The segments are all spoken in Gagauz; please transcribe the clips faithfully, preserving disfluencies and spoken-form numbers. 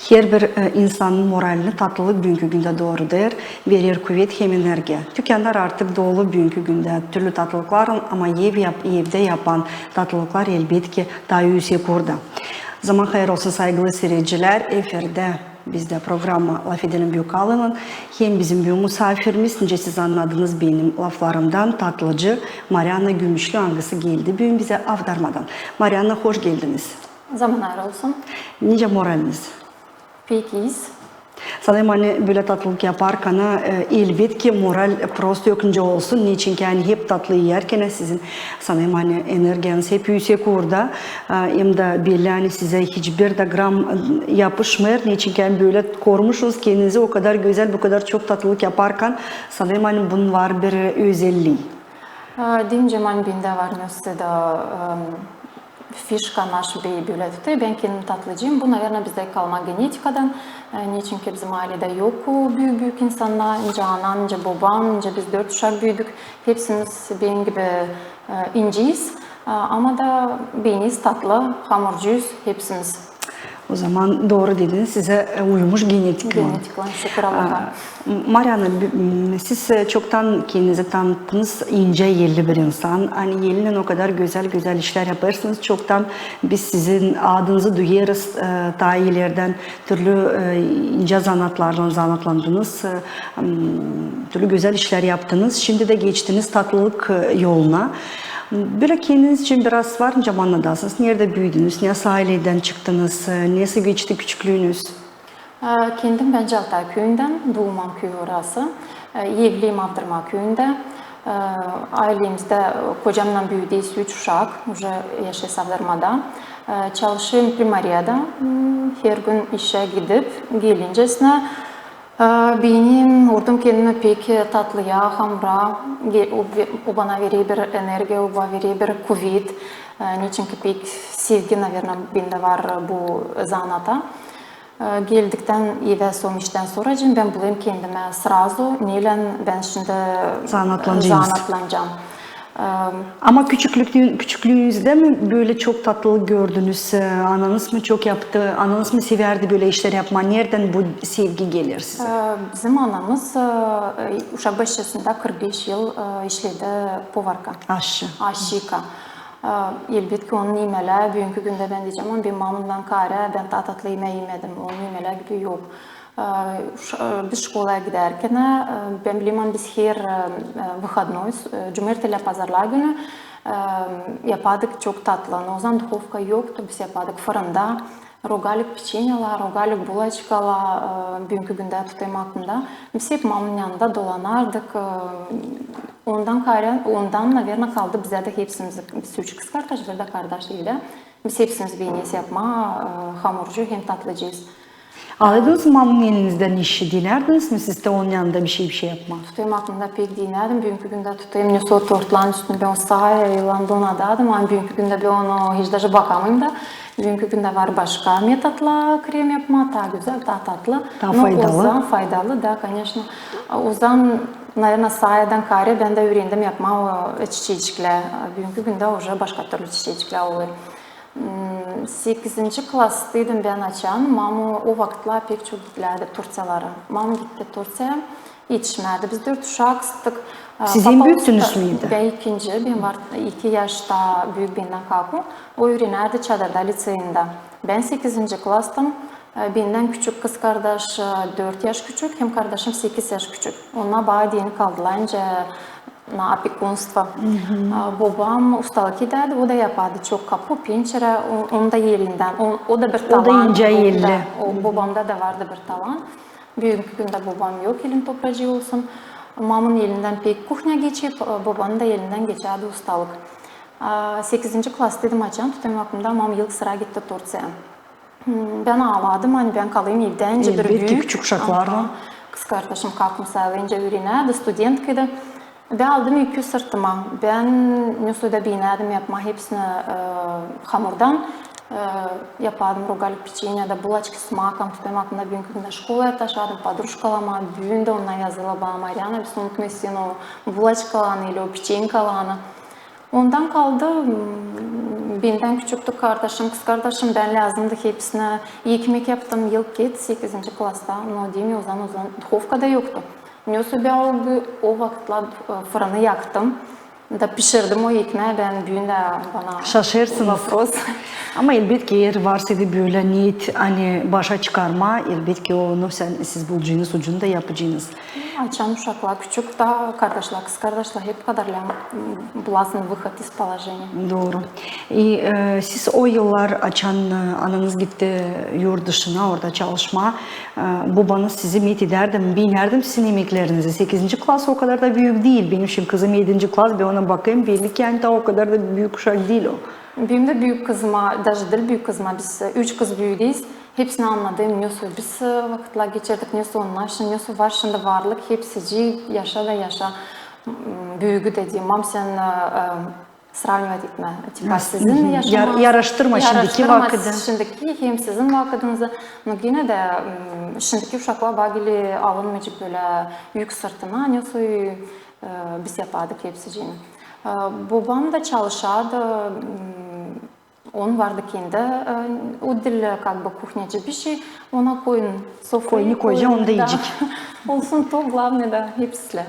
Herbir e, insanın moralini tatlılık büünkü gündä dooruder, verer kuvet hem energiya. Tükännar artık dolu büünkü gündä türlü tatlılıklarlan, ama ev yap-, evdä yapan tatlılıklar, elbetki, taa üüsek orada. Zaman hayır olsun, saygılı siiredicilär, efirdä bizdä programma "Lafedelim" Büük Alıylan. Hem bizim büün musaafirimiz, nicä siz annadınız benim laflarımdan, tatlıcı Marianna Gümüşlü, angısı geldi büün bizä Avdarmadan. Marianna, hoş geldiniz. Zaman hayır olsun. Nicä moraliniz? Pek iis. Sanêrım, ani bölä tatlılık yaparkan, e, elbetki, moral prosto yok nicä olsun, neçinki ani hep tatlı iyärkän sizin, sanêrım, ani energiyanız hep üüsek orada, e, hem dä belli, ani sizä hiçbir dä gram e, yapışmêêr, neçinki ani bölä korumuşsunuz kendinizi o kadar gözäl, bu kadar çok tatlılık yaparkan, sanêrım, ani bunun var bir özellii. E, deyim, ani bendä var nesä da, e, fişka naşı bölä tutêr. Bän kendim tatlıcıyım. Bu, naverno, bizdä kalma genetikadan. E, neçinki bizim ayleyda yok büük-büük insannar. Nicä anam, nicä bobam, nicä biz dört uşak büüdük. Hepsimiz benim gibi e, inciyiz. E, ama da beniz tatlı, hamurcuyuz hepsimiz. O zaman dooru dediniz, sizä e, uymuş genetika. Genetika, şükür Allaha. Marianna, siz e, çoktan kendinizi tanıttınız, incä elli bir insan. Ani elinnän o kadar gözäl-gözäl işlär yapêrsınız. Çoktan biz sizin adınızı duyêrız e, taa ilerdän türlü e, incä zanaatlarlan zanaatlandınız, e, türlü gözäl işlär yaptınız. Şindi dä geçtiniz tatlılık e, yoluna. Bölä kendiniz için biraz var nicä annadasınız, neredä büüdünüz, nesoy ayledän çıktınız, e, nesoy geçti küçüklüünüz? E, kendim bän Caltay küüyündän, duumam küüyü orası. E, evliyim Avdarma küüyündä. E, aylemizdä, e, kocamnan büüdüyüz üç uşak, uje yaşêêrız Avdarmada. E, çalışêrım primariyada, m, her gün işä gidip gelincäsinä. E, benim ordum kendimi pek tatlıya, hamura, ge-, o, o bana verer bir energiya, o bana verer bir kuvet. E, neçinki pek sevgi, naverno, bendä var bu zanaata. E, geldiktän evä, soon iştän sora, bän bulêrım kendimä srazu, neylän bän şindi zanaatlanacam. Zanaatlanacam. E, ama küçüklüktü-, küçüklüünüzdä mi bölä çok tatlılık gördünüz? E, ananız mı çok yaptı? Ananız mı sevärdi bölä işlär yapmaa? Neredän bu sevgi geler sizä? E, bizim anamız e, uşak başçasında kırk beş yıl e, işledi povarka. Aşçı. Aşçıyka. Elbetki, onun imeklää, büünkü gündä bän deyecäm, ama benim mamamdan kaarä bän taa tatlı imäk imedim. Onun imeklää gibi yok. Biz şkolaya gidärkän, bän bilerim, biz her выходной, cumartesi ilä pazarlar günü yapardık çok tatlı. No ozaman duhovka yoktu, biz yapardık fırında. Rogalik piçenyalar, rogalik bulaçkalar, büünkü gündä tutêrım aklımda. Biz hep mamanın yanında dolanardık. Ondan kaarä, ondan, naverno, kaldı bizä dä hepsimiz, biz üç kızkardaş, bir dä kardaş evdä. Biz hepsimiz beniz yapmaa hamurcu hem tatlıcıyız. Alaydınız mı mamanın elindän işi, dinärdiniz mi siz dä onun yanında bişey-bişey yapmaa? Tutêrım aklımda, pek dinärdim, büünkü gündä tutêrım, ne sor tortların üstünü bän o saayaylan donadêrdım, ama büünkü gündä bän ona hiç daje bakamêêrım da. Büünkü gündä var başka metotlar krem yapmaa, taa gözäl, taa tatlı. Taa faydalı. Ozaman faydalı, da, koneçno. Ozaman, naverno, saayadan kaarä bän dä üürendim yapmaa o çiçeçiklär. Büünkü gündä uje başka türlü çiçeçiklär olêr. Sekizinci klasdaydım bän açan, mama o vakıtlar pek çok gitärdi Turţiyalara. Mama gitti Turţiyaya, etişmärdi. Biz dört uşaktık. Siz en büüktünüz mü evdä? Bän ikinci, bän var iki yaş taa büük bendän kaku. O üürenärdi Çadırda liţeyindä. Bän sekizinci klastam. Bendän küçük kızkardaş, dört yaş küçük, hem kardaşım sekiz yaş küçük. Onnar bana deyni kaldılar, nicä na opekunstvo. Bobam ustalık edärdi, o da yapardı çok kapu, pençerä, o, onun da elindän, o, o da bir talant. O da incä elli. O, bobamda da vardı bir talant. Büünkü gündä bobam yok, elin topracıı olsun. Mamanın elindän pek kuhnya geçip, bobanın da elindän geçärdi ustalık. Sekizinci klasdaydım açan, tutêrım aklımda, mama ilk sıra gitti Turţiyaya. Bän aaladım, ani bän kalêrım evdä nicä bir büük. Elbetki, küçük uşaklarlan. Kızkardaşım kakum sayılêr, nicä üürenärdi, studentkaydı. Bän aldım ükü sırtıma. Bän ne soy da beenärdim yapmaa hepsini hamurdan. Yapardım rogalik piçenya da bulaçki s makam, tutêrım aklımda, büünkü gündä şkolaya taşıdım, podrujkalarıma, büün dä onnar yazêrlar bana: Marianna, biz unutmêêrız senin o bulaçkalarını ili o piçenkalarını. Ondan kaldı, Bendän küçüktü kardaşım, kızkardaşım, bän lääzımdı hepsinä ekmek yaptım, yıl ket, sekizinci klasta, no, deer mi, ozan, ozan duhovka da yoktu. Nesoy bän oldu, o vakıtlar, e, fırını yaktım da pişirdim o ekmeyi, bän büün dä bana vopros. Şaşêrsınız. Ama elbetki, eer var sizdä bölä niyet, ani başa çıkarmaa, elbetki, onu sän, siz bulacınız ucunu da yapacınız. Açan uşaklar küçük, da kardaşlar, kızkardaşlar hep kadarlän, m, bulasın выход из положения. Dooru. E, e, siz o yıllar, açan, e, ananız gitti yurt dışına, orada çalışmaa, e, bobanız sizi met edärdi mi, beenärdi mi sizin emeklerinizi? Sekizinci klas o kadar da büük diil. Benim şindi kızım edinci klas, bän ona bakêrım, belli ki, ani taa o kadar da büük uşak diil o. Benim dä büük kızıma, даже diil büük kızıma, biz, e, üç kız büüdüyüz. Hepsinä annadêrım, nesoy biz, e, vakıtlar geçirdik, nesoy onnar şindi, nesoy var şindi varlık, hepsicii yaşa da yaşa. M, büügü dä deer: mam, sän, e, e, сравнивать etmä, tipa, sizin yaşamaz, yaraştırma şindiki vakıdı, şindiki hem sizin vakıdınızı. No, genä dä, m, şindiki uşaklar bagili alınmaycek bölä yük sırtına, nesoy, e, biz yapardık hepsiciini. E, bobam da çalışardı, m, onun vardı kendi, e, o diil, как бы, kuhnyacı bişey, ona koyun sofrayı koyacek, onu da iyecek. Olsun to, главное, da hepsi.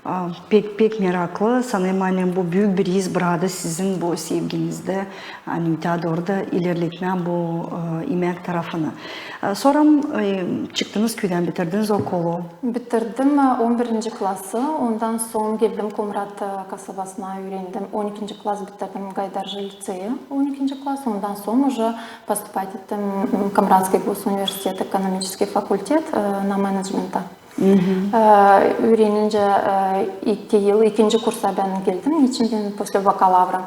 A, pek, pek meraklı. Sanêrım, ani bu büük bir iz bıraktı sizin bu sevginizdä, ani taa dooru da ilerletmää bu, e, imäk tarafını. E, sora, e, çıktınız küüdän, bitirdiniz okulu. Bitirdim, e, on birinci klası, ondan sora geldim Komrat, e, kasabasına, üürendim. On ikinci klas bitirdim Gaydarcı liţeyi, on ikinci klas, ondan sora уже поступать ettim, m, Комратский госуниверситет, экономический факультет, e, на менеджмента. E, üürenincä, e, iki yıl, ikinci kursa bän geldim, neçin bän после бакалавра.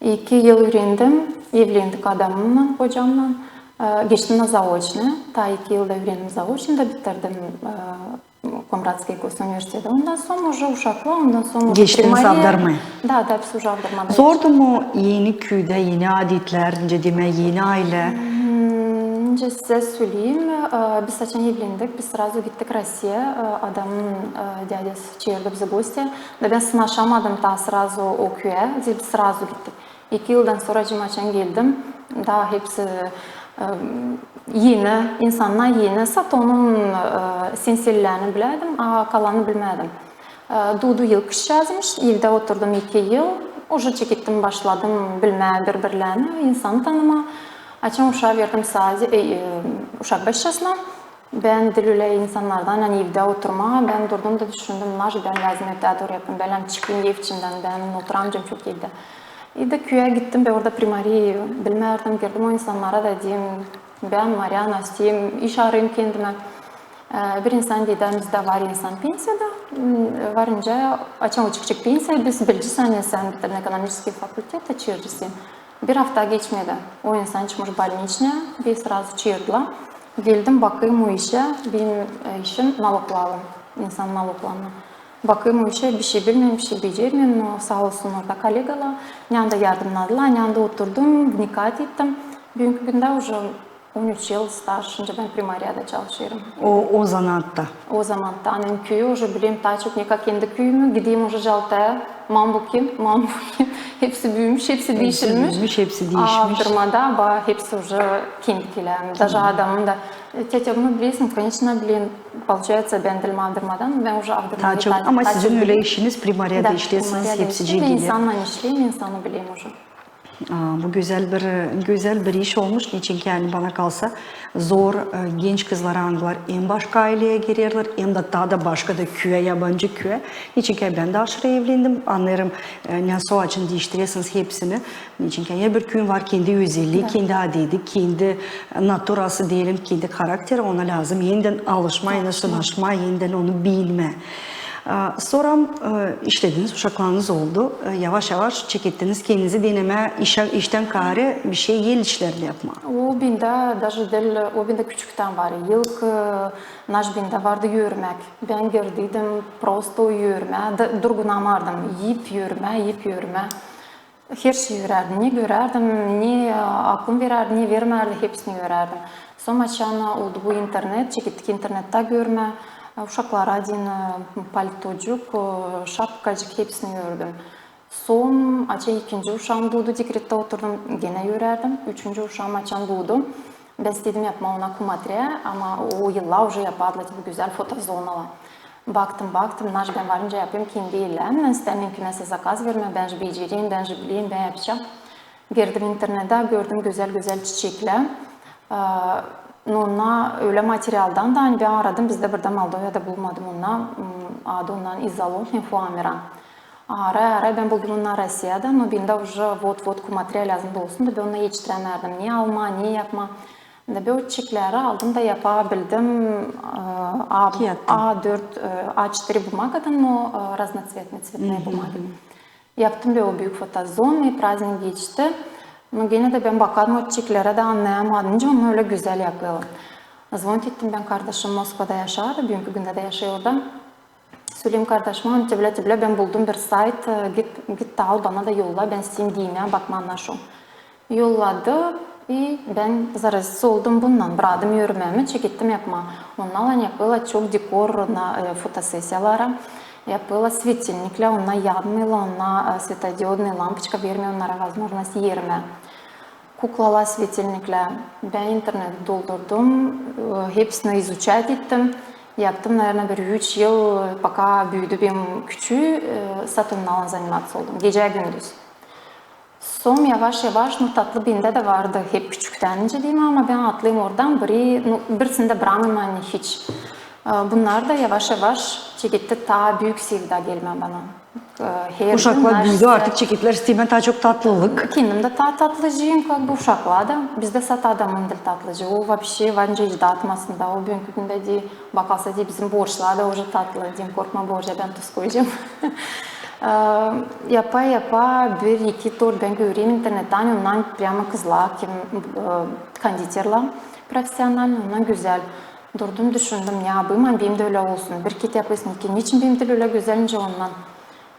İki yıl üürendim, evlendik adamımnan, kocamnan. E, geçtim на заочное, taa iki yıl da üürendim, заочно da bitirdim, e, Komratskiy gosuniversiteti. Ondan sora уже uşaklar, ondan sora уже... Geçtiniz avdarmaya. Da, da, biz уже avdarmada. Zordu mu eni küüdä, eni adetlär, nicä demää, eni aylä? Hmm, nicä sizä söleyim, e, biz açan evlendik, biz сразу gittik Rossiya, e, adamın, e, dädesi çaardı bizi gostiya. Da bän sınaşamadım taa сразу o küüyä, biz сразу gittik. İki yıldan sora, açan geldim, da hepsi, e, eni, insannar eni, sade onun, e, sensellärni bilärdim, a kalanı bilmärdim. E, duudu yıl kızçaazım, evdä oturdum iki yıl, уже çekettim, başladım bilmää biri-birlerini, insanı tanımaa. Açan uşaa verdim sade, e, e, uşak başçasına. Bän diil ölä insannardan, ani evdä oturmaa, bän durdum da düşündüm, naşey bän lääzım ötää dooru yapayım, bän lääzım çıkayım ev içindän, bän oturamacam çok evdä. E, da küüyä gittim, bän orada primariya bilmärdim, girdim o insannara da dedim, bän Mariana, isteerim, iş arêêrım kendimä. E, bir insan dedi, bizdä var insan pensiyada, m, varınca, açan o çıkacek pensiya, biz bilecez, ani sän bitirdin ekonomiçeskiy fakultet, da çaaracez seni. Bir afta geçmedi. O insan çıkmış больничныйа, beni сразу çaardılar. Geldim, bakêrım o işä, benim, e, işim naloglarlan, insan naloglarınnan. Bakêrım o işä, bişey bilmeerim, bişey becermeerim, no saa olsun orada kollegalar, ne anda yardımnadılar, ne anda oturdum, вникать ettim. Büünkü gündä уже on üç yıl staž, nicä bän primariyada çalışêrım. O, o zanaatta. O zanaatta. Ani küüyü уже bilerim taa çok, ne ka kendi küüyümü, gideyim уже Caltaya, mam bu kim, mam bu kim. Hepsi büümüş, hepsi diişilmiş. Hepsi büümüş, hepsi diişmiş. A avdarmada, ba, hepsi уже kendi kilärmi. Даже adamım da, e, тётя, bunu bilersin, конечно, bilerim. Получается, bän diilim avdarmadan, bän уже avdarmada taa çok. Ama sizin ölä işiniz, primariyada işleersiniz, hepsicii geler. Insannan işleerim, insanı bilerim уже. A, bu gözäl bir, gözäl bir iş olmuş. Neçinki, ani bana kalsa, zor, e, genç kızlar, angılar hem başka ayleyä girerlär, hem dä taa da başka da küüyä, yabancı küüyä. Neçinki bän dä aşırı evlendim. Annêêrım, e, nasıl açan diiştirersiniz hepsini. Neçinki herbir küüyün var kendi özellii, kendi adeti, kendi naturası deyelim, kendi karakteri. Ona lääzım endän alışmaa, endän sınaşmaa, endän onu bilmää. A, sora, e, işlediniz, uşaklarınız oldu. E, yavaş-yavaş çekettiniz kendinizi denemää işä, iştän kaarä bişey el işlerini yapmaa. O bendä даже diil, o bendä küçüktän var. İlk, e, naş bendä vardı örmäk. Bän girdiydim просто örmää, da durgunamardım. İp örmää, ip örmää. Herşeyi örärdim, ne görärdim, ne, e, aklım verärdi, ne vermärdi, hepsini örärdim. Sora açan oldu bu internet, çekettik internettä görmää, e, uşaklara deyni, e, paltocuk, e, şapkacık, hepsini ördüm. Sora açan ikinci uşaamı duudu, dekrettä oturdum, genä örärdim. Üçüncü uşaamı açan duudu, bän istedim yapmaa ona kumaträ, ama o yıllar uje yapardılar bu gözäl fotozonalar. Baktım, baktım, naş bän varınca yapayım kendi ellärimnän, istärdim kimseyä zakaz vermää, bän uje becereyim, bän uje bileyim, bän yapacam. Girdim internedä, gördüm gözäl-gözäl çiçeklär. Ee, no, onnar ölä materialdan da, ani bän aradım, bizdä burada Moldovada bulmadım onnar, m, adı onnar izolantnaya foamira. Aray-aray bän buldum onnar Rossiyada, no bendä uje vot-vot kumaträ lääzım da olsun, da bän onnar etiştirämärdim, ne almaa, ne yapmaa. Da bän o çiçekleri aldım da yapabildim, e, A, A dört, e, A çetyiri bumagadan, no, e, разноцветный, цветная бумага. Yaptım bän o büük fotozon, i praznik geçti. No genä dä bän bakardım o çiçeklerä dä annayamadım, nicä onnar ölä gözäl yapêrlar. Zvonit ettim bän, kardaşım Moskvada yaşêêr, büünkü gündä dä yaşêêr orada. Söleyim kardaşıma, ani te bölä, te bölä, bän buldum bir sayt, e, git, git al, bana da yolla, bän isteerim giymää, bakmaa, naşo. Yolladı, i bän заразиться oldum bundan, braktım örmämi, çekettim yapmaa. Onnar ani yapêrlar çok dekor, e, fotosessiyalara, yapêrlar svetilniklär, onnar yanmêêrlar, onnar, e, светодиодный лампочка vermeer onnara возможность ermää. Kuklalar, svetilniklär. Bän interneti doldurdum, e, hepsini изучать ettim. Yaptım, наверно, bir üç yıl, пока büüdü benim küçüü, e, satın alan заниматься oldum, gecä-gündüz. Sora yavaş-yavaş, no, tatlı bendä dä vardı hep küçüktän, nicä deyim, ama bän atlayım oradan, biri, no, birisini dä brakmêêrım ani hiç. E, bunnar da yavaş-yavaş çeketti taa büük sevda gelmää bana. E, her gün uşaklar büüdü, artık çeketlär isteerlär taa çok tatlılık. Kendim dä taa tatlıcıyım, как бы, uşaklar da. Bizdä sat adamım diil tatlıcı. O вообще var nicä hiç datmasın da. O büünkü gündä, deyni, bakarsa, deyni, bizim borçlar da uje tatlı. Deyni, korkma, borca bän tuz koyacam. E, yapa-yapa bir-iki tort bän görerim internettä, ani ondan прямо kızlar, kim, e, konditerlar профессиональный, ondan gözäl. Durdum, düşündüm, ne yapayım, ani benim dä ölä olsun. Bir kit yapêrsın, iki, neçin benim diil ölä gözäl, nicä ondan.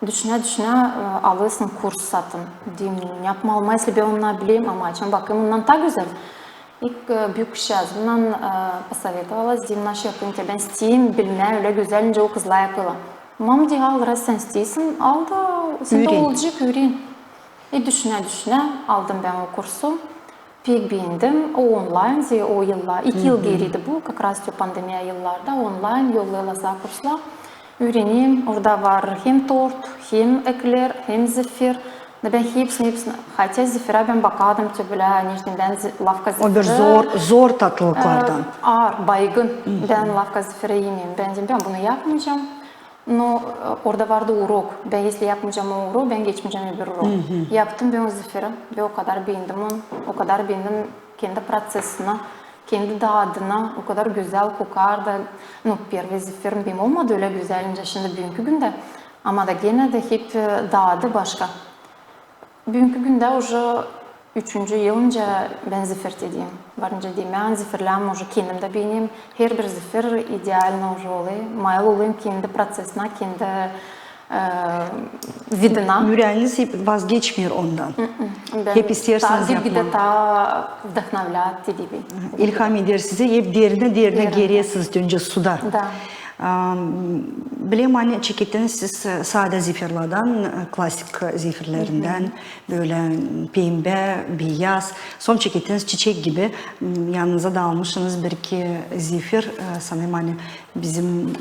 Düşünä-düşünä, e, alêrsın kurs satın. Deyim, ne yapmaa, almaa, если bän onnar bileyim, ama açan bakêrım, ondan taa gözäl. İlk, e, büük kişi azından, e, посоветовалась, deyim, naşey yapayım, te bän isteerim bilmää ölä gözäl, nicä o kızlar yapêrlar. Mama, deer, al, раз sän isteersin, al da, sendä olacek, üüren. E, düşünä-düşünä aldım bän o kursu. Pek beendim. O onlayn, deyni, o yıllar, iki yıl geeriydi bu, как раз te o pandemiya yıllarda onlayn yollêêrlar sana kurslar. Üürenerim, orada var hem tort, hem ekler, hem zifir. Da bän hepsini, hepsini, хотя zifirä bän bakardım te bölä, neçin, bän zi-, lavka zifiri. O bir zor, zor tatlılıklardan. E, aar, baygın. Bän lavka zifiri imeerim. Bän deyim, bän bunu yapmayacam. No, e, orada vardı urok. Bän если yapmayacam o uroku, bän geçmeyecäm öbür uroku. Yaptım bän o zifiri. Bän o kadar beendim onu, o kadar beendim kendi proţesini, kendi dadını, o kadar gözäl kokardı. No, первый zifirim benim olmadı ölä gözäl, nicä şindi büünkü gündä. Ama da genä dä hep, e, dadı başka. Büünkü gündä uje üçüncü yıl, nicä bän zifir te deyim. Var nicä deyim, ani zifirlärim uje kendim dä beenerim. Herbir zifir idealno uje olêr. Mayıl olêrım kendi proţesinä, kendi, e, vidinä. Üüräniz hep vazgeçmeer ondan. Hep isteersiniz yapmaa. Taa вдохновляет te deyim. İlham eder sizi, hep derinä, derinä gerersiniz, dönecez suda. Da. Am, bilerim, ani çekettiniz siz, e, sade zifirlardan, e, klasik zifirlerindän, bölä pembä, beyaz. Sora çekettiniz çiçek gibi, m, yanınıza da almışınız bir-iki zifir. E, sanêrım, ani bizim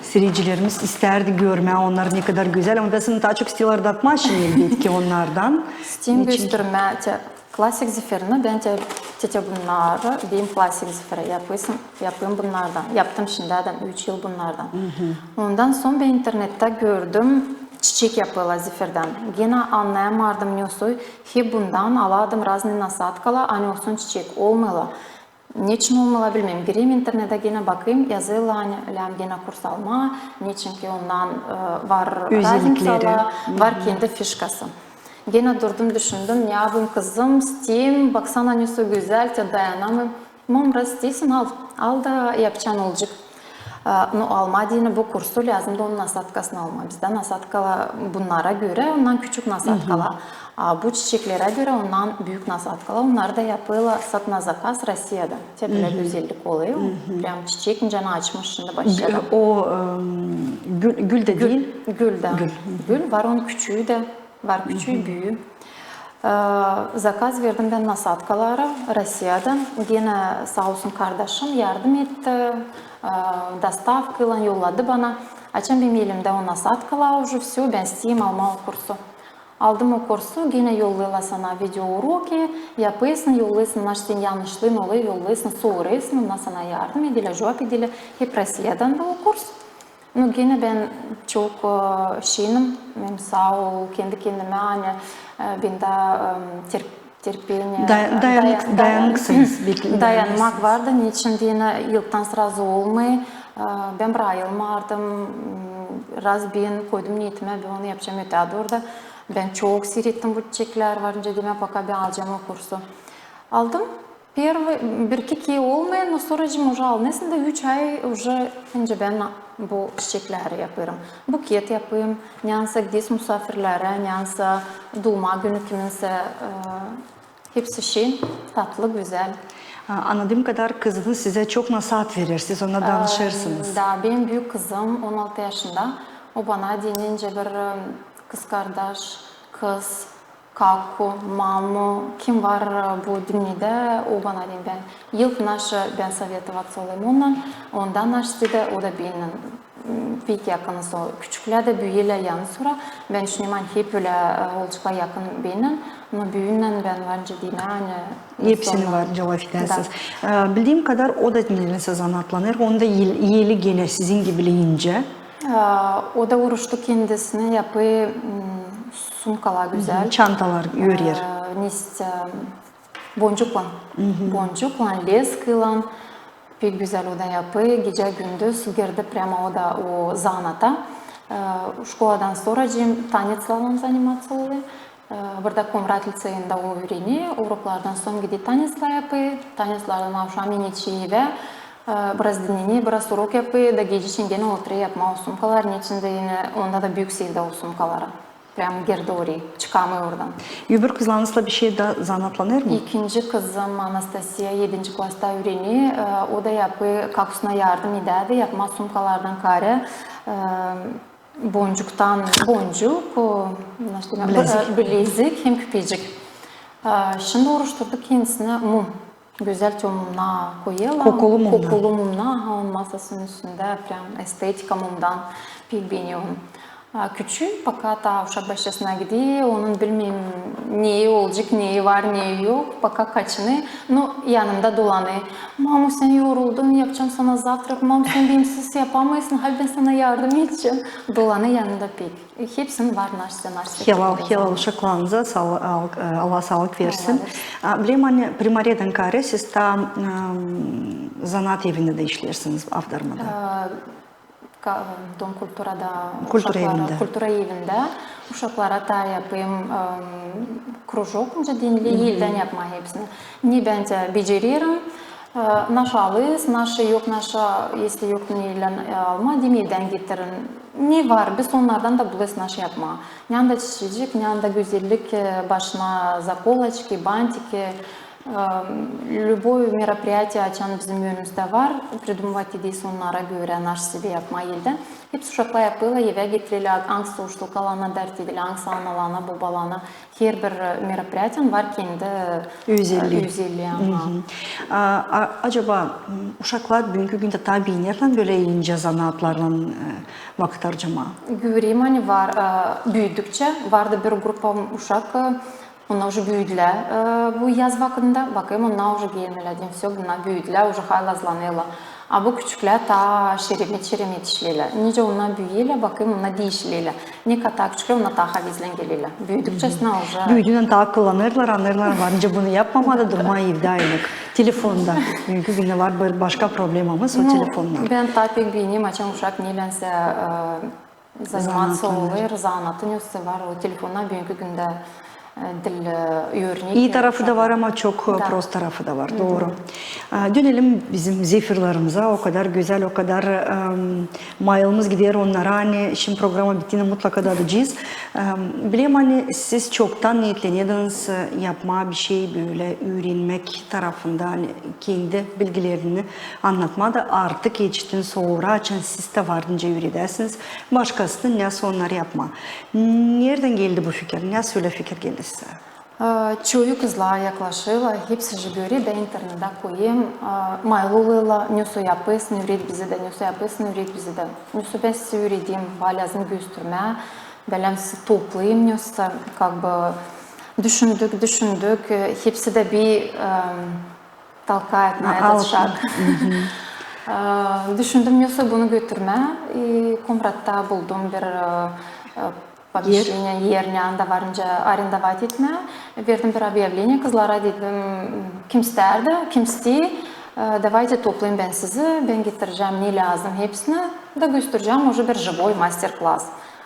siiredicilerimiz istärdi görmää, onnar ne kadar gözäl. Ama bän seni taa çok isteerim aldatmaa şindi, elbetki, onnardan. İsteerim göstermää te-, klasik zifirini, bän te-, te-, te bunnarı, benim klasik zifiri yapêrım, yapêrım bunnardan. Yaptım şindän üç yıl bunnardan. Ondan sora bän internettä gördüm, çiçek yapêrlar zifirdän. Genä annayamardım, ne o soy, hep bundan alardım raznıy nasadkalar, ani olsun çiçek, olmêêrlar. Neçin olmêêrlar, bilmeerim. Girerim internedä, genä bakêrım, yazêrlar, ani lääzım genä kurs almaa, neçinki ondan, e, var razniţalar, var kendi fişkası. Genä durdum, düşündüm, ne yapayım, kızım, isteerim, baksana, ne soy gözäl, te dayanamêêrım. Mama, раз isteersin, al, al da yapacan olacek. E, no, almaa deyni bu kursu, lääzımdı onun nasadkasını almaa. Bizdä nasadkalar bunnara görä, ondan küçük nasadkalar. A bu çiçeklerä görä ondan büük nasadkalar, onnarı da yapêrlar sat na zakaz Rossiyada. Te bölä gözällik olêr. Прям çiçek, nicä açmış şindi başladı. O, em, gül, gül dä diil. Gül dä. Gül. Gül var, onun küçüü dä. Var küçüü, büü. E, zakaz verdim bän nasadkaları Rossiyadan. Genä saa olsun kardaşım yardım etti. E, dostavkaylan yolladı bana. Açan benim elimdä o nasadkalar, уже всё, bän isteerim almaa o kursu. Aldım o kursu, genä yollêêrlar sana videouroki, yapêrsın, yollêêrsın, naşey sän yanışlıın olêr, yollêêrsın, sorêrsın, onnar sana yardım ederlär, cuvap ederlär. Hep Rossiyadan da o kurs. No, genä bän çok, e, şenim, hem saa ol, kendi-kendimä, ani, e, bendä, e, ter-, terpeniye, dayanmak vardı, neçin deyni ilktän srazu olmêêr. E, bän brayılmardım, m, raz bän koydum neetimä, bän onu yapacam ötää dooru da. Bän çok siirettim bu çiçeklär, var nicä demää, пока bän alacam o kursu. Aldım. Первый, bir-iki kerä olmêêr, no sora уже alınêrsın da üç ay уже, nicä bän bu çiçekleri yapêrım. Buket yapêrım, neysä gidersä musaafirlerä, neysä duuma günü kiminsä, e, hepsi şen, tatlı, gözäl. A, annadıım kadar kızınız sizä çok nasaat verer, siz ona danışêrsınız. Da, benim büük kızım on altı yaşında, o bana deyni nicä bir, e, kızkardaş, kız, kaku, mamu, kim var, e, bu dünnedä, o bana deyni, bän ilk naşı, bän совет alıêrım ondan, ondan naşı da, o da bennän, m, pek yakınız o. Küçüklär dä büüyerlär yanı sıra, bän düşünerim, ani hep ölä, e, olaceklar yakın bennän, no büünnän bän var nicä deyni, ani hepsinin var nicä lafedärsiniz. E, bildiim kadar, o da neysä zanaatlanêr, onda el-, eli genä sizin gibi incä. E, o da uuraştı, kendisi yapêr, m, sumkalar gözäl. Çantalar örer. E, neysä, boncuklan. Boncuklan, leskaylan. Pek gözäl o da yapêr. Gecä-gündüz girdi прямо o da o zanaata. E, şkoladan sora hem taneslarlan заниматься olêr. E, burada Komrat liţeyindä o üürener, uroklardan sora gider taneslar yapêr, taneslardan avşam enecä evä, e, biraz dinnener, biraz urok yapêr, da gecä için genä oturêr yapmaa o sumkaları, neçin deyni onda da büük sevdä o sumkaları. Прямо girdi orayı, çıkamêêr oradan. Öbür kızlarınızlan bişey dä zanaatlanêr mı? İkinci kızım Anastasiya edinci klasta üürener, e, o da yapêr, kakusuna yardım edärdi yapmaa sumkalardan karä, e, boncuktan boncuk, o, naşı deyni, bilezik hem küpecik. E, şindi uuraştırdı kendisinä mum. Gözäl temumnar koyêrlar. Kokulu mumnar. Kokulu mumnar, aha, onun masasının üstündä, прям estetika mumdan, pek beenerim. A küçüü, пока taa uşak başçasına gider, onun bilmeerim, neyi olacek, neyi var, neyi yok, пока kaçınêr. No, yanımda dolanêr. Mamu, sän yoruldun, yapacam sana zavtrak, mamu, sän bensiz yapamêêrsın, hadi bän sana yardım edecäm. Dolanêr yanımda pek. Hepsinin var naşey, naşey. Helal, helal uşaklarınıza, Allah saalık versin. Bilerim, ani primareden karä siz taa zanaat evindä dä işleersiniz, avdarmada. Dom kulturada, kultura evindä uşaklara taa yapêrım krujok, nicä deyni, eldän yapmaa hepsini. Ne bendä becererim, naşey alêrız, naşey yok, naşey, если yok, neylän almaa, deyni eldän getirin. Ne var, biz onnardan da bulêrız naşey yapmaa. Neredä çiçecik, neredä gözellik, başına заколочки, бантики, любое мероприятие, açan bizim önümüzdä var, придумывать ederiz onnara görä, naşey sade yapmaa eldän. Hepsi uşaklar yapêrlar, evä getirerlär, angısı uşaklarına dert ederlär, angısı analarına, bobalarına. Herbir мероприятиенın var kendi özelliyi. Acaba uşaklar büünkü gündä taa beenerlär bölä incä zanaatlarlan vakıt harcamaa? Görerim, ani var, büüdükçä, vardı bir grupa uşak, onnar уже büüdülär bu yaz vakıdında, bakêrım, onnar уже gelmeerlär, deyni, всё, bunnar büüdülär, уже haylazlanêrlar. A bu küçüklär taa şeremet-şeremet işleerlär. Nicä onnar büüyerlär, bakêrım, onnar diişilerlär. Ne kadar küçüklär, onnar taa havezlän gelerlär. Büüdükçä, уже. Büüdünnän taa akıllanêrlar, annêêrlar, var nicä bunu yapmamaa da durmaa evdä aynı. Telefonda. Büünkü gündä var bir başka problemamız, o telefonda. Bän taa pek beenerim, açan uşak neylensä заниматься olêr, zanaatın üstü var, o telefondan büünkü gündä e, dil, e, örnek. İi tarafı da var, ama çok, e, prost tarafı da var. Dooru. E, dönelim bizim zefirlarımıza. O kadar gözäl, o kadar, em, mayılımız gider onnara, ani şindi programa bittiynän mutlaka dadacez. Em, bilerim, ani siz çoktan neetlenediniz, e, yapmaa bir şey bölä üürenmäk tarafında, ani kendi bilgilerini annatmaa da artık eçittin sora, açan siz dä vardınca üüredäsiniz başkasını, nasıl onnarı yapmaa. Neredän geldi bu fikir? Nasıl ölä fikir geldi sizä? E, çoyu kızlar yaklaşêrlar, hepsi görerlär, internettä koyêrım, e, mayıl olêrlar, nasıl yapêrsın, üüret bizi dä, nasıl yapêrsın, üüret bizi dä. Nasıl bän sizä üüredeyim, bana lääzım göstermää, bän lääzım toplayım, nasıl, как бы, düşündük, düşündük, e, hepsi dä bir, em, толкает на этот шаг. E, düşündüm, nasıl bunu götürmää. E, Komratta buldum bir, e, e, помещение, er, anda varınca арендовать etmää. Verdim bir объявление kızlara, dedim, kim istäär dä, kim isteer, e, давайте toplayım bän sizi, bän getirecäm ne lääzım hepsini, da gösterecäm уже bir живой мастер-класс.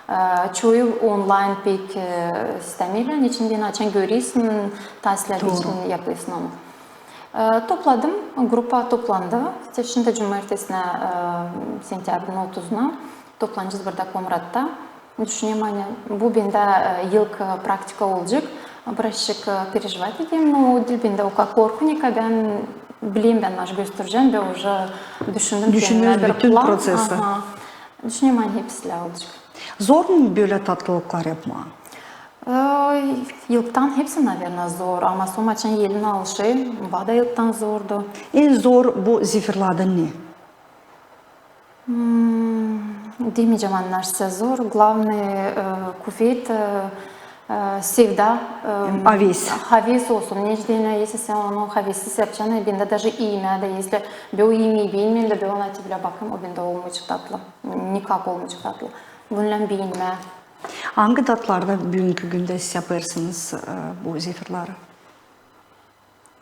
E, çoyu onlayn pek, e, istämeerlär, neçin deyni, açan görersin, taslää için yapêrsın onu. E, topladım, grupa toplandı. Şindi cumartesinä, e, sentäbrinin otuzuna toplanacez burada Komratta. Düşünerim, ani bu bendä, e, ilk, e, praktika olacek. Birazçık, e, переживать ederim, no diil bendä o kadar korku, nika bän bilerim, bän naşı gösterecäm, bän уже düşündüm kendimä bir plan. Aha. Düşünerim, ani hepsi olacek. Zor mu bölä tatlılıklar yapmaa? E, ilktan hepsi, наверное, zor, ama sora açan elin alışêr, bana da ilktan zordu. En zor bu zefirlardan ne? Hmm, demeyecäm, ani naşey zor. Главный, e, kuvet, e, e, sevda, e, haves. Haves olsun. Neçin deyni, если sän onu havessiz yapcan, bendä даже iimää dä, если bän o iimeyi beennäm dä, bän ona te bölä bakêrım, o bendä olmayacek tatlı. Никак olmayacek tatlı. Bundan beennäm. Angı datlarda büünkü gündä siz yapêrsınız, e, bu zefirları?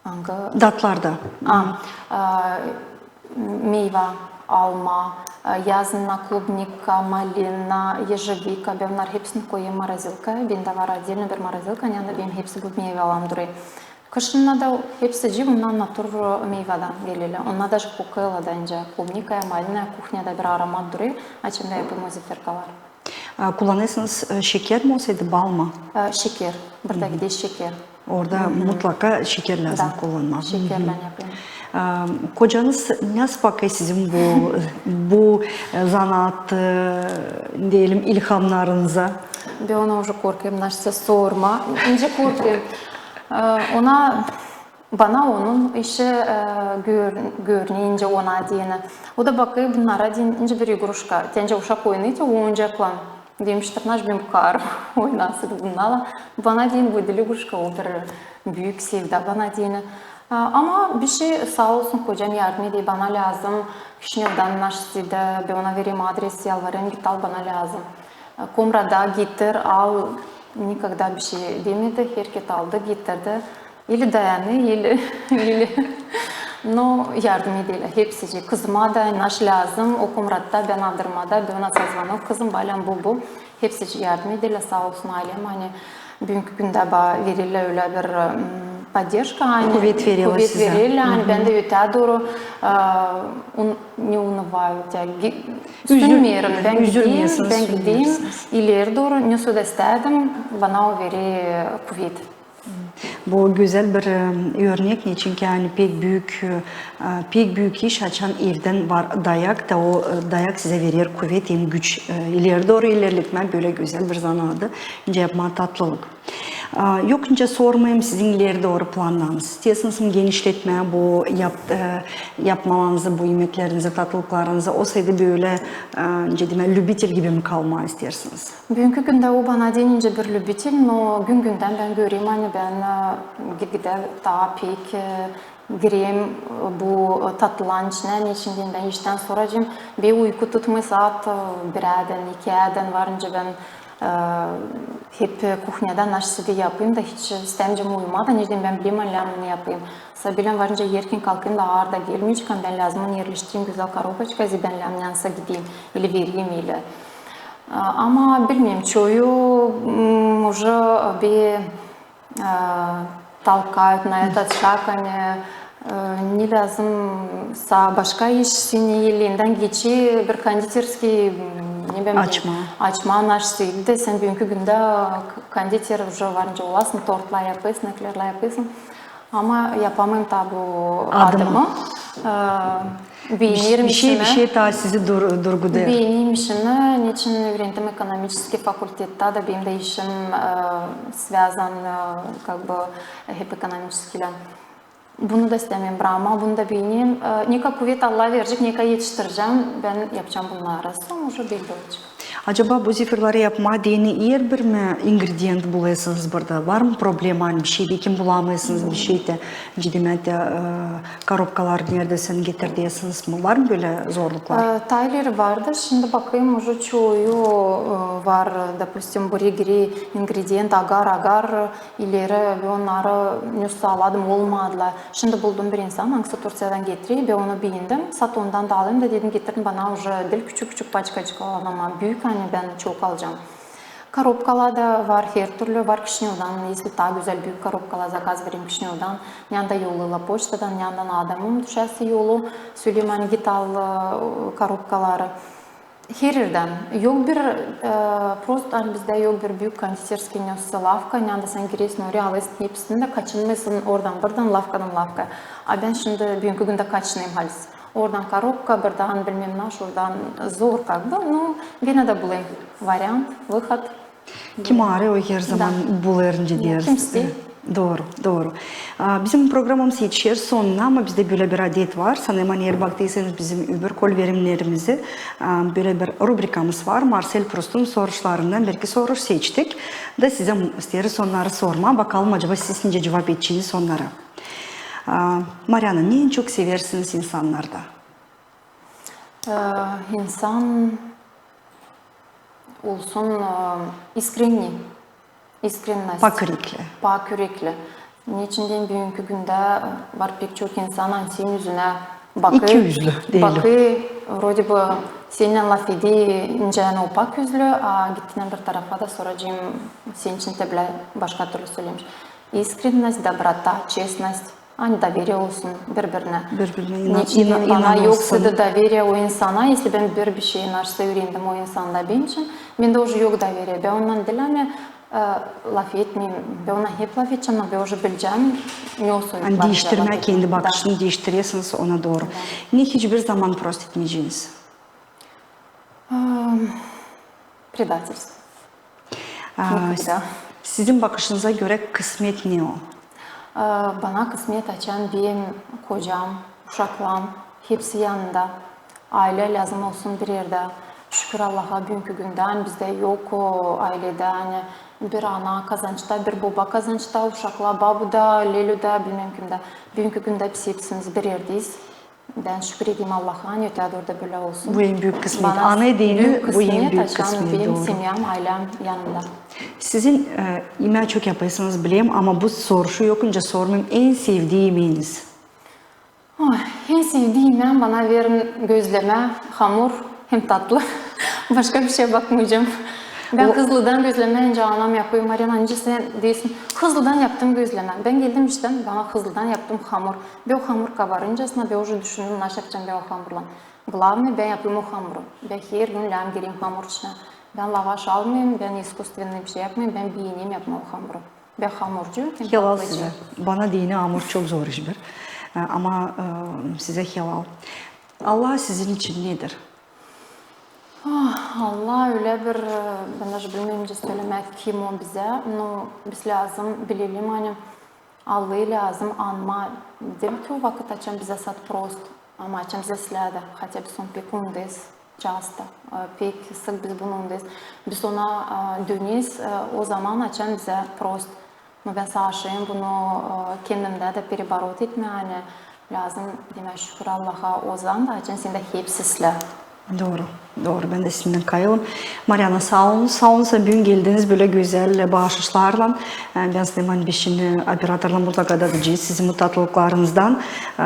Angı? Datlarda. A, e, meyva, alma, e, yazın klubnika, malina, ежевика, bän onnarı hepsini koyêrım morozilkaya. Bendä var отдельно bir morozilka, ani anda benim hepsi bu meyvalarım durêr. Kışın da hepsi cı bundan натур meyvadan gelerlär. Onnar даже kokêrlar da, nicä klubnikaya, malinaya, kuhnyada bir аромат durêr, açan da yapêrım o zefirkaları. E, kullanêrsınız, e, şeker mi olsaydı, bal mı? E, şeker. Burada gidecek şeker. Orada mutlaka şeker lääzım kullanmaa. Şekerlän yapêrım. E, kocanız nasıl bakêr sizin bu, bu, e, zanaat, e, deyelim, ilhamnarınıza? Bän ona уже korkêrım, naşey sorma. Nicä korkêrım. E, ona Bana onun işi, e, gör-, görünecek ona deyni. O da bakêr bunnara deyni, nicä bir igruşka. Te nicä uşak oynêêr te oyuncaklan. Demiştir, naşey bän bıkêrım oynasaydı bunnarlan. Bana deyni bu diil igruşka, o bir büük sevda bana deyni. E, ama bişey, saa olsun, kocam yardım eder, bana lääzım Kişinevdan naşey isteyni, bän ona vererim adres, yalvarêrım, git al, bana lääzım. Komrada getir, al, никогда bişey demedi, herket aldı, getirdi. Ili dayanêr, ili, ili. No yardım ederlär hepsicii. Kızıma da naşey lääzım, o Komratta, bän Adırmada, bän ona sä звонок, kızım, bana lääzım bu, bu. Hepsicii yardım ederlär, saa olsun aylem, ani büünkü gündä bana vererlär ölä bir, m, поддержка, ani kuvet vererlär, kuvet vererlär, ani bän dä ötää dooru, e, un-, ne унываю, ya, ge-, üzülmeerim, bän gideyim, bän gideyim ileri dooru, ne sä da isteerim, bana o verer kuvet. Bu gözäl bir, e, örnek, neçinki, ani pek büük, e, pek büük iş, açan evdän var dayak, da o, e, dayak sizä verer kuvet hem güç, e, ileri dooru ilerletmää bölä gözäl bir zanaadı, nicä yapmaa tatlılık. A, yok nicä sormayım sizin ileri dooru plannarınız. İsteersiniz mi genişletmää bu yap-, e, yapmalarınızı, bu imeklerinizi, tatlılıklarınızı, olsaydı bölä, e, nicä demää, любитель gibi mi kalmaa isteersiniz? Büünkü gündä o bana deyni nicä bir любитель, no gün-gündän bän görerim, ani bän, e, gitgidä taa pek, e, girerim, e, bu, e, tatlıların içinä, neçin deyni bän iştän sora deyni, beni uyku tutmêêr saat, e, biräädän, ikiyädän, varınca bän, e, hep kuhnyada naşey isteyni yapêrım da hiç istämeycäm uyumaa da, neçin deyni bän bilerim, ani lääzım yapayım. Sabeylän varınca erken kalkêrım da aar da gelmeyecek, ani bän lääzım onu erleştireyim gözäl коробочка, zerä bän lääzım neredä gideyim, ili vereyim, ili. E, ama bilmeerim, çoyu, m, уже bir e, толкают на этот шаг, ani, e, ne lääzım sa başka iş, seni elindän geçer bir кондитерский, m, ne bileyim, açmaa, açmaa naştı. Da sän büünkü gündä k-, konditer уже var, nicä olasın, tortlar yapêrsın, eklerlär yapêrsın. Ama yapamêêrım taa bu adımı. E, beenerim işimi. Bir şey taa sizi dur-, durgudêr. Beenerim işimi, neçin üürendim ekonomiçeskiy fakultettä da, benim dä işim, e, связан, e, как бы, hep ekonomiçeskiylän. Bunu da istämeerim brakmaa, bunu da beenerim. E, nekayar kuvet Allah verecek, nekayar etiştirecäm, bän yapacam bunnarı. Sora уже belli olacek. Acaba bu zifirleri yapmaa deyni herbir mi ingredient bulêrsınız burada? Var mı problema, ani bir şey, bir şey bulamêêrsınız, bir şey dä, ciddi, e, korobkalar neredä sän getirärsiniz mi? Var mı bölä zorluklar? E, taa ileri vardı, şindi bakêrım, уже çoyu, e, var, допустим, bu regri ingredient, agar, agar, ileri, bän onnarı ne saadım, olmadılar. Şindi buldum bir insan, angısı Turţiyadan getirer, bän onu beendim, sat ondan da alayım da dedim, getirin bana уже diil küçük-küçük paçkacıklar, ama büük, ani bän çok alacam. Korobkalar da var, her türlü var Kişinevdan, если taa gözäl büük korobkalar, zakaz vererim Kişinevdan, ne anda yollêêrlar poçtadan, ne anda adamım düşärsä yolu, söleerim, ani git al, e, korobkaları. Her erdän. Yok bir, e, prosto, ani bizdä yok bir büük кондитерский, ne lavka, ne anda sän giräsin oraya, alêrsın hepsini da, kaçınmêêrsın oradan-burdan, lavkadan lavkaya. A bän şindi büünkü gündä kaçınêrım halis. Oradan korobka, burdan bilmäm ne, şuradan zor, как бы, nu, genä dä bulêrım variant, выход. Kim arêêr, o her zaman bulêr, nicä deeriz. Kim isteer. Dooru, dooru. A, bizim programamız etişer sonuna, ama bizdä bölä bir adet var. Sanêrım, ani eer baktıysanız bizim öbür kolverimnerimizi, a, bölä bir rubrikamız var, Marsel Prustun soruşlarından bir-iki soruş seçtik. Da sizä isteeriz onnarı sormaa, bakalım, acaba siz nicä cuvap edeceniz onnara. A, Mariana, ne en çok seversiniz insannarda? E, insan olsun, e, искренний, искренность. Pak ürekli. Pak ürekli. Neçin deyni büünkü gündä, e, var pek çok insan, ani senin üzünä bakêr. İkiüzlü deyelim. Bakêr, вроде бы, sennän lafeder, nicä ani o pak üzlü, a gittiynän bir tarafa da soracam, senin için te bölä başka türlü sölemiş. Искренность, доброта, честность. Ani доверие olsun biri-birinä. Biri-birinä inan-, inan-, inan olsun. Neçin deyni bana yoksaydı доверие o insana, если bän bir, bir şey naşsa üürendim o insanda, benim için, bendä уже yok доверие. Bän onunnan diil, ani, e, lafetmeyim. Bän onunnan hep lafedecäm, ama bän уже bilecäm, ne o soyutlar. Ani diiştirmää, kendi bakışını diiştirersiniz ona dooru. Da. Ne hiçbir zaman prost etmeyeceniz? Am, предательство. A, никогда. Sizin bakışınıza görä kısmet ne o? A, bana kısmet, açan benim kocam, uşaklarım, hepsi yanında. Aylä lääzım olsun bir erdä. Şükür Allaha, büünkü gündä, ani bizdä yok o ayledä, ani bir ana kazançta, bir boba kazançta, uşaklar babuda, lelüdä, bilmäm kimdä. Büünkü gündä biz hepsimiz bir erdeyiz. Bän şükür edeyim Allaha, ani ötää dooru da bölä olsun. Bu en büük kısmet. Ana deyni, bu en büük kısmet, dooru. Açan benim semyam, aylem yanımda. Sizin, e, imää çok yapêrsınız, bilerim, ama bu soruşu yok nicä sormayım, en sevdii imeeniz? Oy, en sevdii imeem, bana verin gözlemää, hamur hem tatlı. Başka bir şeye bakmayacam. Bän hızlıdan gözlemää, nicä anam yapêr, Mariana, nicä sän deersin, hızlıdan yaptım gözlemää. Bän geldim iştän, bana hızlıdan yaptım hamur. Bän o hamur kabarıncasına, bän уже düşündüm, naşey yapacam bän o hamurlan. Главное, bän yapêrım o hamuru. Bän her gün lääzım gireyim hamur içinä. Bän lavaş almayım, bän искусственный bir şey yapmayım, bän beenerim yapmaa o hamuru. Bän hamurcu, hem tatlıcı. Helal sizä. Bana deyni hamur çok zor iş bir. E, ama, e, sizä helal. Allah sizin için nedir? Ah, Allah ölä bir, e, bän dä bilmeerim nicä sölemää, kim o bizä. Nu, biz lääzım bilelim, ani Allahı lääzım anmaa, diil ki o vakıt, açan bizä sat prost, ama açan bizä släda, хотя biz onu pek unudêrız, часто, e, pek sık biz bunu unudêrız. Biz ona, e, döneriz, e, o zaman, açan bizä prost. Nu, bän savaşêrım bunu, e, kendimdä dä перебороть etmää, ani lääzım demää şükür Allaha, o zaman da, açan sendä hepsi islää. Dooru, dooru. Bän dä sizinnän kayılım. Mariana, saa olun, saa olun, ani büün geldiniz bölä gözäl baaşışlarlan. E, bän sanêrım, ani biz şindi operatorlan mutlaka dadacez sizin bu tatlılıklarınızdan. E,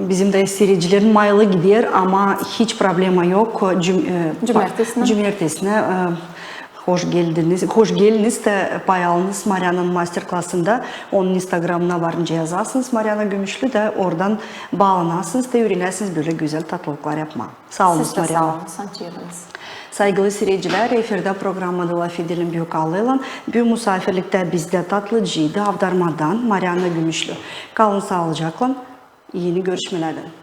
bizim dä siiredicilerin mayılı gider, ama hiç problema yok. Cüm-, e, cümertesinä. Cümertesinä, e, Hoş geldiniz, hoş geliniz da pay alınız Mariananın master-klasında. Onun instagramına varınca yazasınız Mariana Gümüşlü da oradan baalanasınız da üürenäsiniz bölä gözäl tatlılıklar yapmaa. Saa olunuz, Mariana. Saygılı siiredicilär, efirdä programma "Lafedelim" Büük Allıylan. Bu musaafirliktä bizdä tatlıcıydı Avdarmadan Mariana Gümüşlü. Kalın saalıcaklan, eni görüşmelerdän.